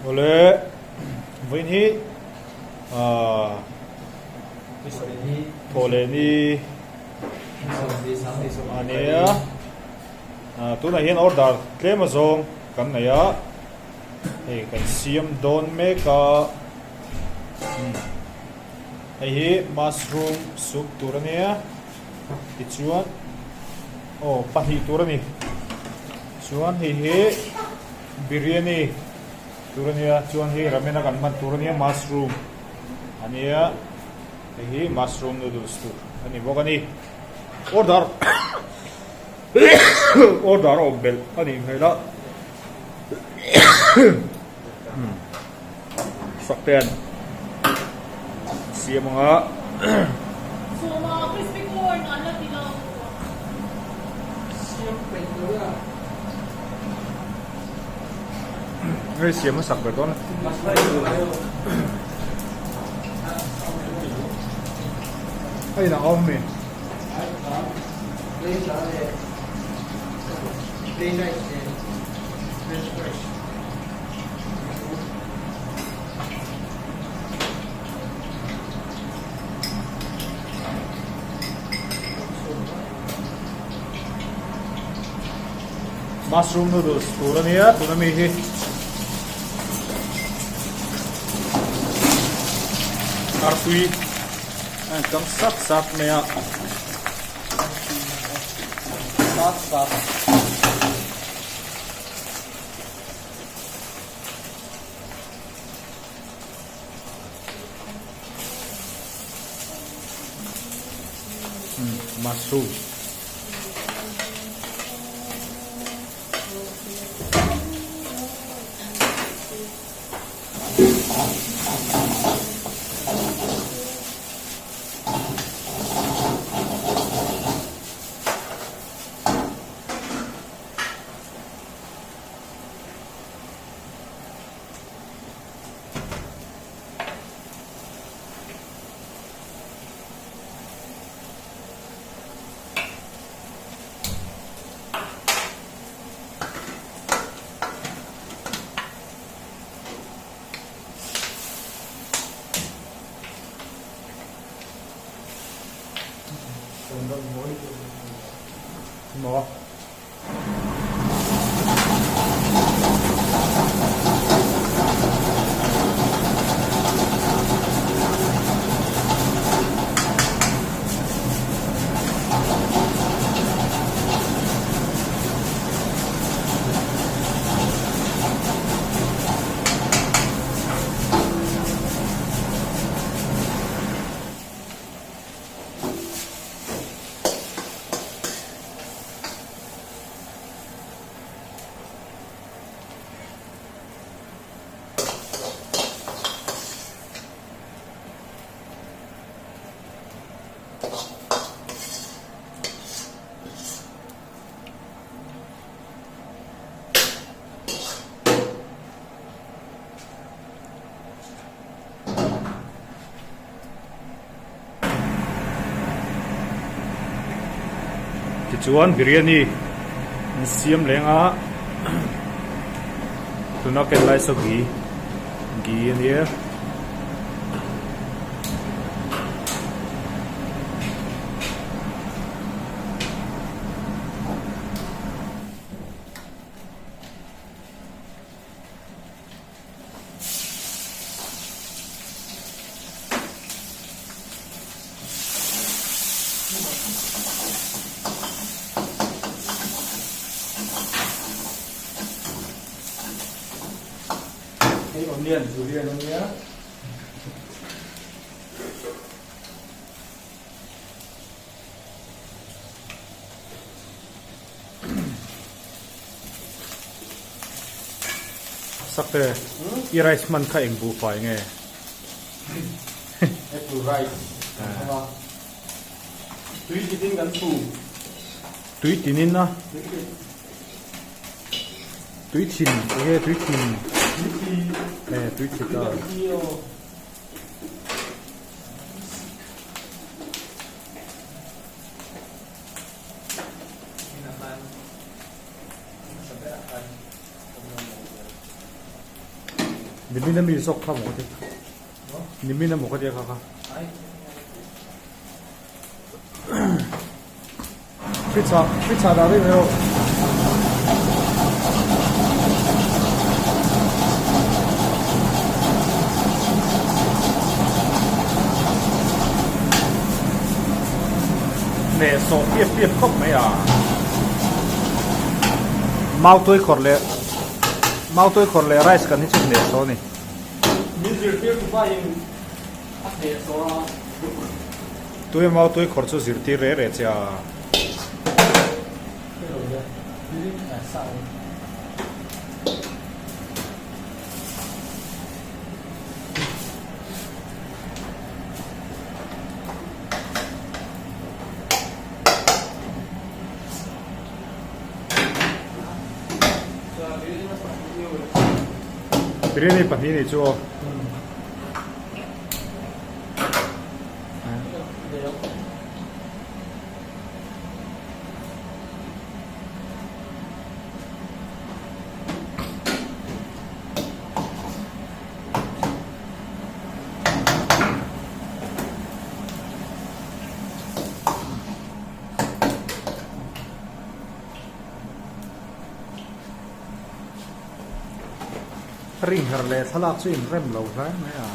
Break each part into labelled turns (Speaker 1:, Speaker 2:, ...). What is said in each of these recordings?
Speaker 1: Awle vawiin hi aaa thawhleh ni a nia tunah hian order tlem azawng kan nei a hei kan siam dawn mek a hei hi mushroom soup tur a nia tichuan aw pahnih tur a ni chuan hei hi biryani tur a nia chuan hei ramen a kan hman tur a nia mushroom a nia hei hi mushroom noodles tur a ni bawk a ni order order a awm belh a nih hmel a Sakten siam anga.
Speaker 2: Sawma crispy corn an la ti lo.
Speaker 3: Siam peih lo a.
Speaker 1: Hei siam a sak ber dawn a. Hei inah a awm mi?
Speaker 3: Plain rice leh french fries.
Speaker 1: Mushroom noodles tur a nia tuna mi hi artui a in tang sat sat mai a sat sat. Mushroom. Maw? Tichuan biryani an siam leng a tuna ken lai saw ghee ghee a nia.
Speaker 3: Hei onion julienne a nia.
Speaker 1: Sakte, i rice hman kha eng buhfai nge?
Speaker 3: Apple rice kan hmang a. Tui tinin kan chhum.
Speaker 1: Tui tinin a? Tui thin, enge tui thin?
Speaker 3: Tui thi.
Speaker 1: E, tui thi ta. Nimin ami zawk kha maw ka ti. Nimin amaw ka ti a kha kha. Fridge ah fridge ah dah daih mai rawh. Hneh sawh piap piap khawp mai a. Mautuai khawrh leh Mautuai khawrh leh rice kan hi chu hneh sawh a ni.
Speaker 3: Min zirtir tu pa in a hneh sawh a.
Speaker 1: Tui Mautuai khawrh chu zirtir reh reh che a. Biryani pahnih nih chu aw. Ring her leh thlalak chu inrem lo hle mai a.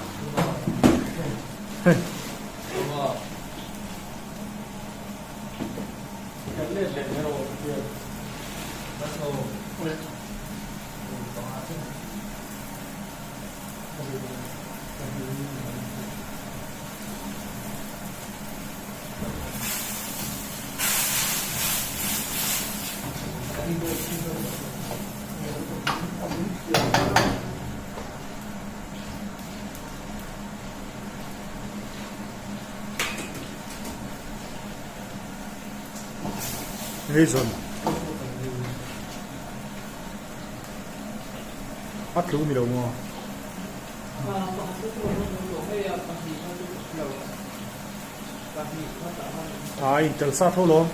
Speaker 1: Reason a tlu ni lo maw? A intel sa tho lawm.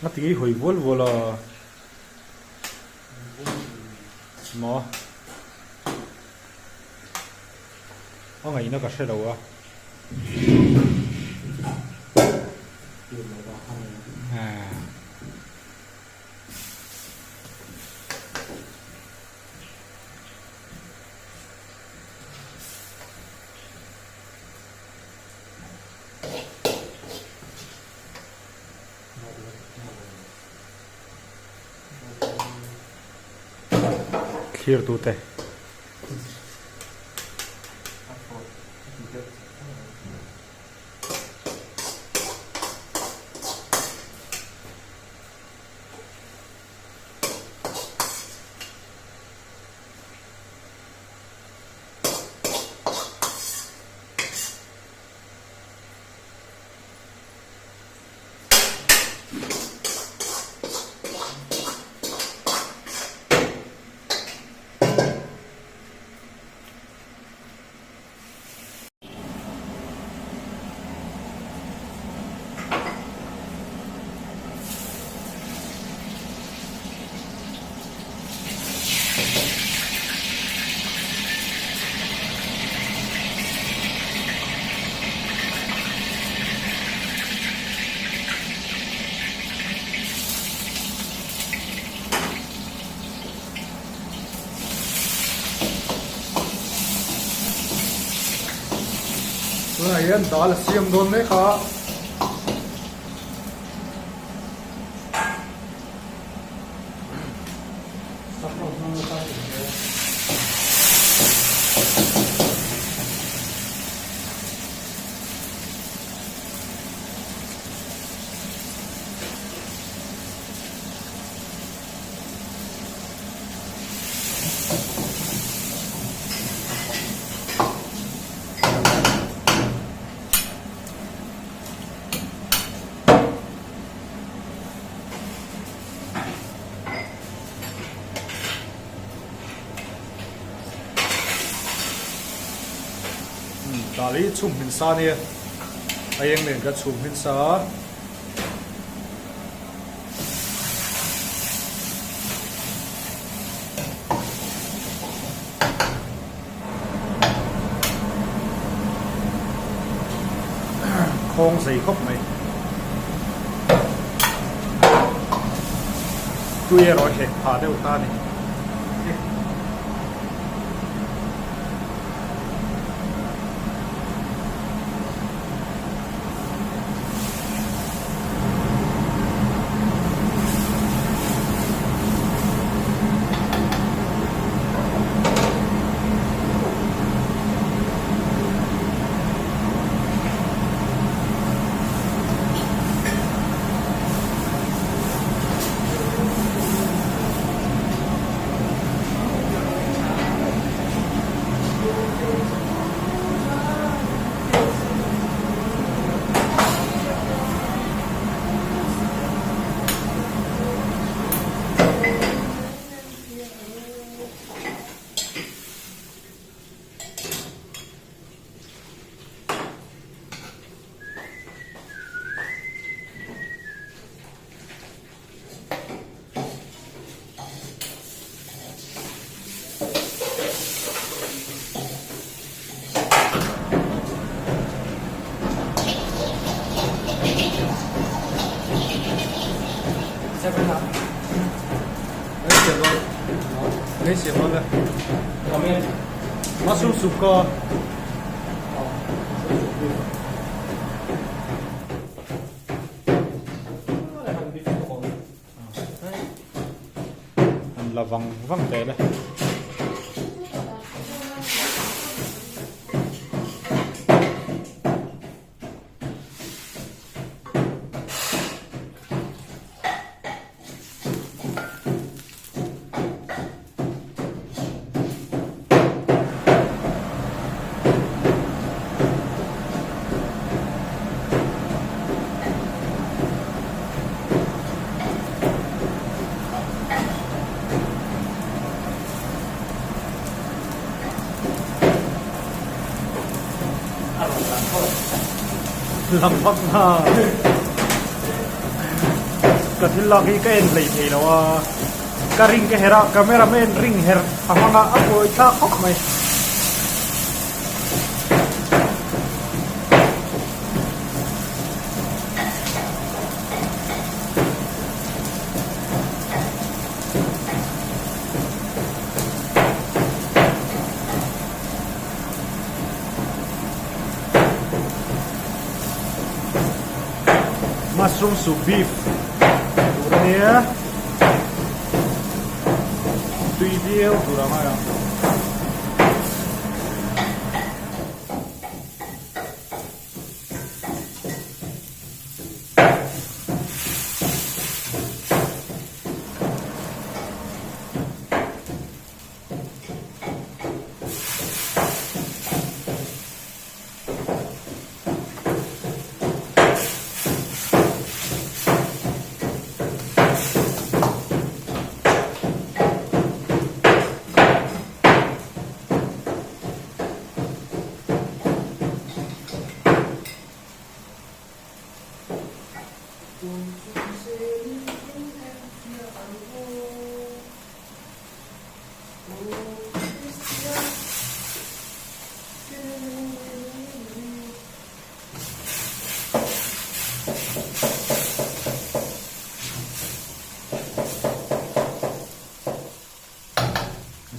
Speaker 1: Nga ti hawi vual vual a maw a ngaihna ka hre lo a. Thlir tute. Tunah hian dal a siam dawn mek a. Dal hi chhum hmin sa a nia, a eng nen ka chhum hmin sa a. Khawng zei khawp mai. Tui erawh hek phah deuh ta a ni. Mushroom soup kha. An la vang vang teh le. Lam vak na ka thil lak hi ka en hlei thei lo a ka ring ka her a camera man ring her a hmang a a buai thlak khawp mai. Mushroom soup beef tur a nia tui viau tur a ngai ang.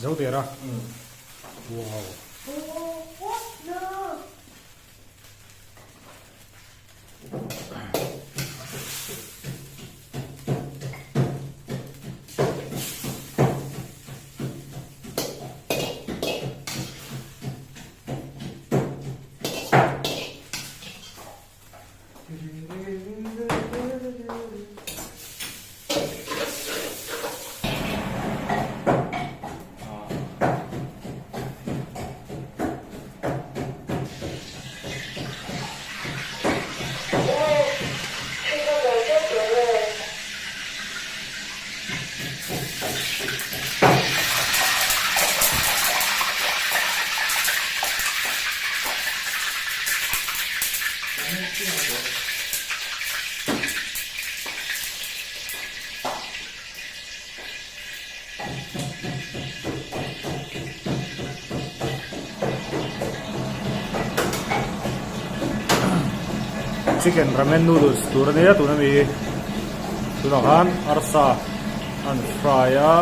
Speaker 1: Zo der a wow. Chicken ramen noodles tur a nia tuna mi hi tunah khan arsa an fry a.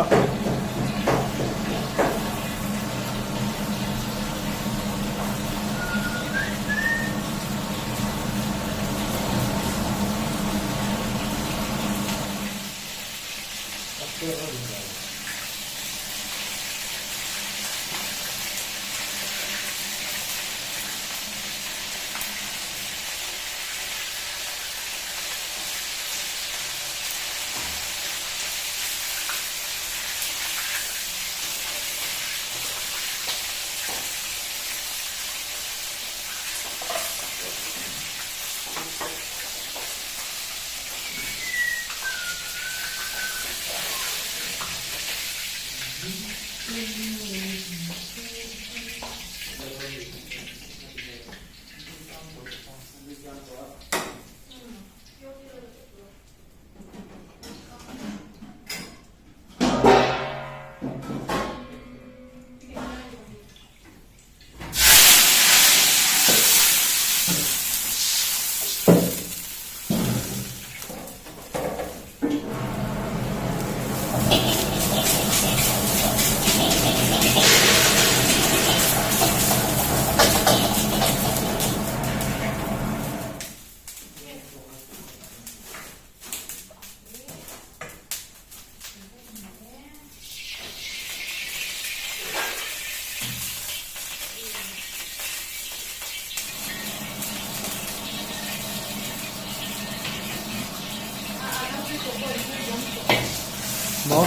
Speaker 1: Maw?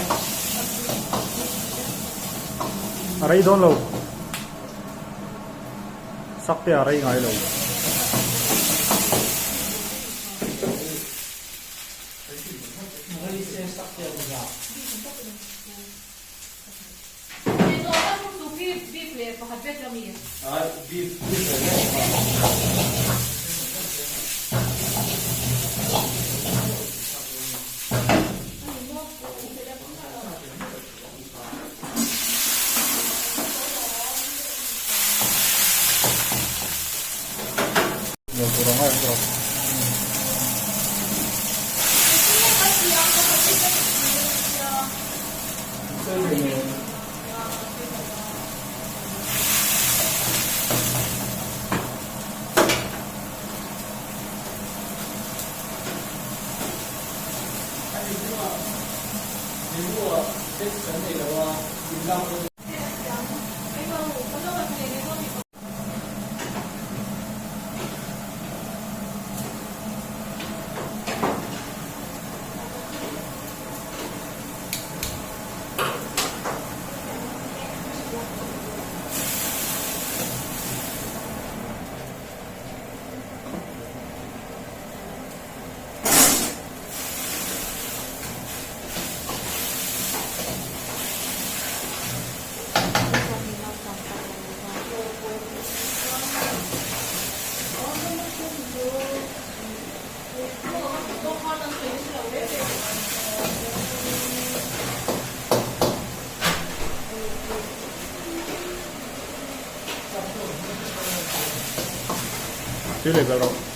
Speaker 1: A rei dawn lo. Sak te a rei ngai lo. Tui leh belh rawh.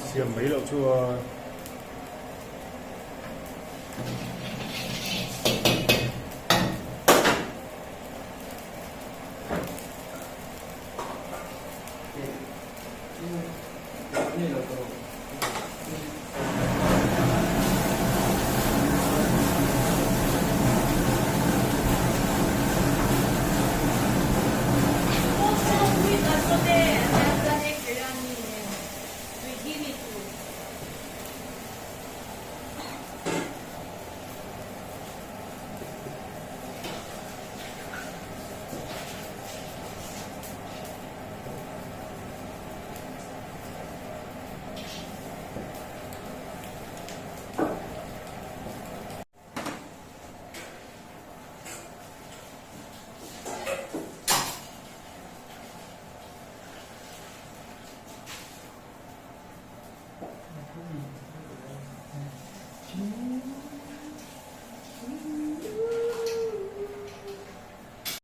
Speaker 1: Siam mai loh chuan.